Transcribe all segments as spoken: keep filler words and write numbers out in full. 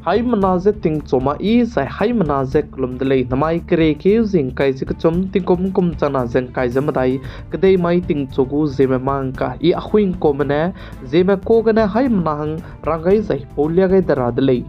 Haimena ze tingchu ma i zai haimena ze kelum de lei. Namai kerekeu zie ngkai ze kechum, tingkum kum chana ze ngkai ze medai, kedei mai tingchu gu Zeme mangka i Ahuingkuame ne Zeme ka gene haimena hang rang gai zai paulia gai de ra de lei.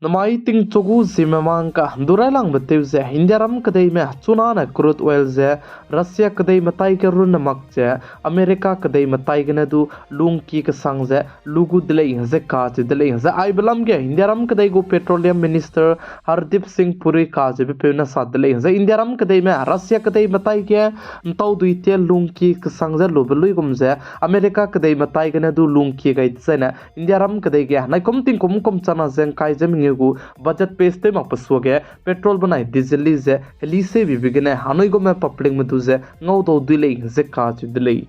Namai tingchu gu Zeme mangka du railangbe tew ze Indiaram kedeime chunane crude oil ze Russia kedeime tai ge runne mak ze America kedeime tai gene du lungki kesang ze lu gu de lei ze kacheu de lei. Zai aibe lam ge Indiaram kedei gu Petroleum Minister Hardeep Singh Puri kacheubepeu ne sa de lei. Zai Indiaram kedeime Russia kedeime tai ge ntau dui tie lungki kesang ze lube luigum ze America kedeime tai gene du lungki gai dezaine Indiaram kedei ge naikum tingkum kum chana ze ngkai ze mengeu gu budget pass tew makbe suage petrol benai diesel li ze heli sebibe gene anui gume publicme du ze ngaudau dui lei ze kacheu de lei.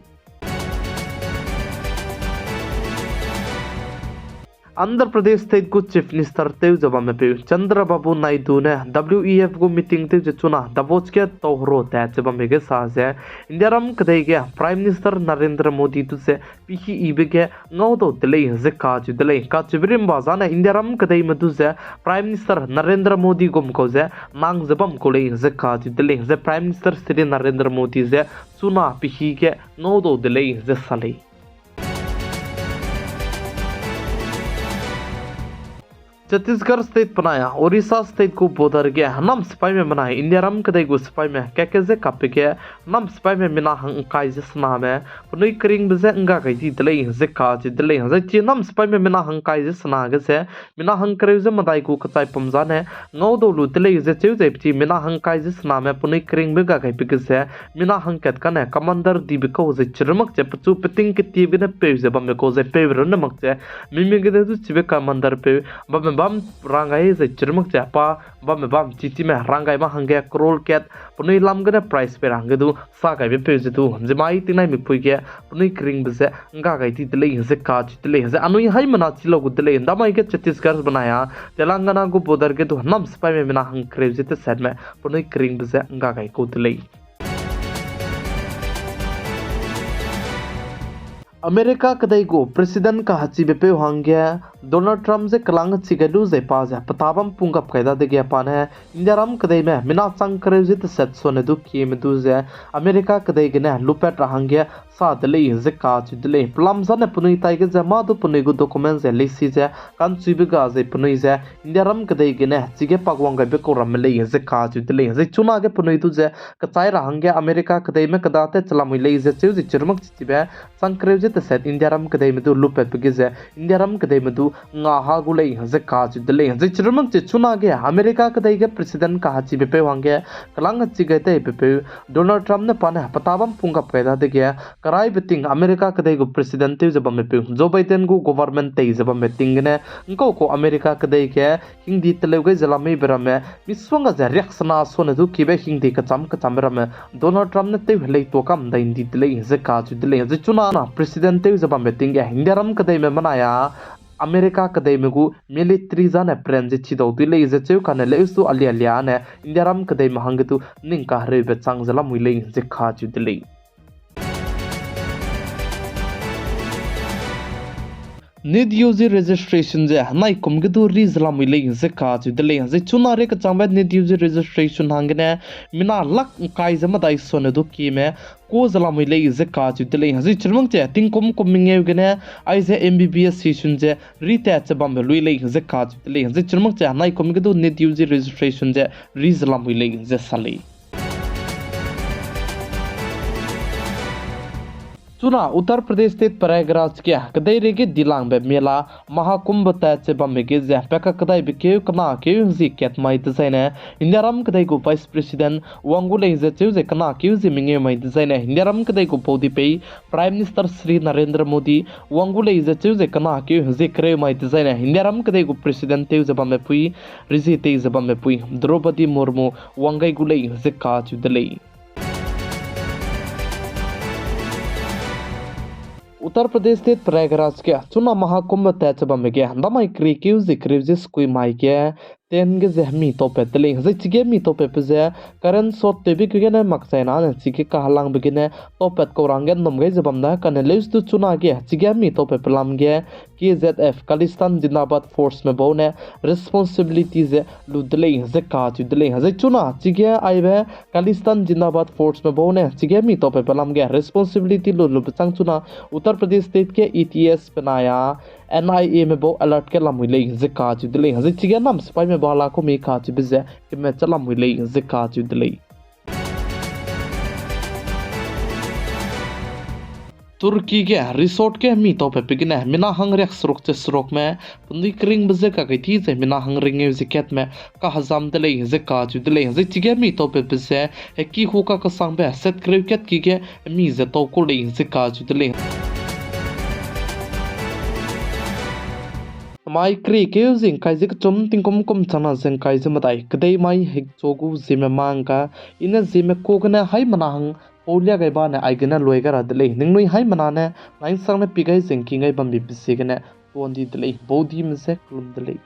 Andhra Pradesh State gu Chief Minister tew ze bammepeu Chandrababu Naidu ne W E F gu meeting tew ze chuna Davos ge tau hero tat ze bambe ge sa ze, Indiaram kedei ge Prime Minister Narendra Modi du ze pehî yibe ge ngaudau de lei ze kacheu de lei. Kacheube rimba zane Indiaram kedeime du ze Prime Minister Narendra Modi gum kau ze nang ze bam kau lei ze kacheu de lei. Zai Prime Minister Shri Narendra Modi ze chuna pehî ge ngaudau de lei ze sa lei. Chhattisgarh State benai a Orissa State gu border ge hênam sipaime benai Indiaram kedei gu sipaime kat ke ze kapbe ge hênam sipaime mina hang ngkai ze sename penui keringbe je ngga gai di de lei ze kacheu de lei. Zai chi hênam sipaime mina hang ngkai ze sena ge ze mina hang kereu ze medai gu kechaipum zane ngaudau lu de lei ze cheu zai pechi mina hang ngkai ze sename penui keringbe ga gaibe ge ze mina hangkat kane commander dibe kau zai chirmak ze pechu peting ketiebe gene peu ze bambe kau zai peu runne mak ze mimi gene du chibe commander peu bamme bam ranggai zai chirmak ze pa bamme bam chi chime ranggai ma hangge crore kat penui lam gene prize pei ra hangge du sa gaibe peu ze du zimai tingnaimikpui ge penui keringbe ze ngga gai di de lei ze kacheu de lei. Zai anui haimena chi lau gu de lei, ndamai ge Chhattisgarh benai a Telangana gu border ge du hênam sipaime mina hang kereu ze tesetme penui keringbe ze ngga gai kau de lei. America kedei gu President kahechibepeu hangge Donald Trump ze kelang hechi gai lu zai pa ze peta bam pung gap kai dadege pa ne Indiaram kedeime mina chang kereu ze teset sone du kieme du ze America kedei gene lupat ra hangge sa de lei ze kacheu de lei. Pelam zane penui taige ze mâ du penui gu document ze leisi ze ka'nchuibe ga zai penui ze Indiaram kedei gene chige pakwang gaibe kau ramme lei ze kacheu de lei. Zai chunage penui du ze kechai ra hangge America kedeime keda tat chelamui lei ze cheu ze chirmak chichibe chang kereu ze teset Indiaram kedeime du lupatbe ge ze Indiaram kedeime du nga ha gu lei ze kacheu de lei. Zai chirmak chi chunage America kedei ge President kahechibepeu hangge kelang hechi gai teibepeu Donald Trump ne pa ne peta bam pung gap kai dadege keraibe ting America kedei gu President tew ze bammepeu Joe Biden gu government tei ze bambe ting gene ngkau kau America kedei ge hingdi teleu gai ze lameibe ramme misuang ga ze riaksena sone du kiebe hingdi kecham kechambe ramme Donald Trump ne tew helei tuâ kam dai ndi de lei ze kacheu de lei. Zai chuna na President tew ze bambe ting ge Indiaram kedeime benai a America kedeime gu military zane pran ze chidau dui lei ze cheu kane leusu alia lia ne Indiaram kedeime hangge du ning kahereube chang ze lamui lei ze kacheu de lei. NEET U G registration ze henaikum ge du ri ze lamui lei ze kacheu de lei. Zai chuna rei kechangbe NEET U G registration hanggene mina lak ngkai ze medai sone du kieme ku ze lamui lei ze kacheu de lei. Zai chirmak chi tingkum kum mengeu gene aize M B B S session ze ritat ze bambe lui lei ze kacheu de lei. Zai chirmak chi henaikum ge du NEET U G registration ze ri ze lamui lei ze sa lei. Chuna Uttar Pradesh State Prayagraj ge kedeirei ge dilangbe mela Mahakumbh tat ze bambe ge ze pe kakedaibe keu kena keu zie kat mai dezaine Indiaram kedei gu Vice President wang gu lei ze cheu ze kena keu zie mengeu mai dezaine Indiaram kedei gu paudipei Prime Minister Shri Narendra Modi wang gu lei ze cheu ze kena keu zie kereu mai dezaine Indiaram kedei gu President tew ze bambe pui, rezie tei ze bambe pui Droupadi Murmu wang gai gu lei ze kacheu de lei. Uttar Pradesh State Prayagraj ge chuna Mahakumbh tat ze bambe ge ndamai keriekeu ze kereu ze sekui mai ge ten ge ze mi taupat de lei. Zai chige mi taupatbe ze current short tewbe kegene makchaina ne chige kahelangbe gene taupat kau rangge nnum gai ze bam da, kane leuse du chunage chige mi taupatbe lam ge K Z F, Khalistan Zindabad Forceme bau ne responsibility ze lu de lei ze kacheu de lei. Zai chuna chige aibe Khalistan Zindabad Forceme bau ne chige mi taupatbe lam ge responsibility lu lube chang chuna Uttar Pradesh State ge A T S benai a N I Ame bau alert ge lamui lei ze kacheu de lei. Zai chige nam sipaime bala kumi kacheube ze keme che lamui lei ze kacheu de lei. Turkey ge resort ge mi taupatbe gene mina hangriak seruk che serukme penui keringbe ze kakai ti zai mina hangringeu ze katme kahezam de lei ze kacheu de lei. Zai chige mi taupatbe ze heki hu kakesangbe set kereu kat ki ge mi ze tau ku lei ze kacheu de lei. Mai kri keu zingkai ze kechum tingkum kum changna zingkai ze medai kedei mai hekcho gu ziemme mangka, i ne ziemme ku gene haimena hang paulia gai ba ne aigene lui gai ra de lei. Ningnui haimena ne nainsang ne pi gai zingki gai bambi pe ziegene tuan di de lei. Baudime ze kelum de lei.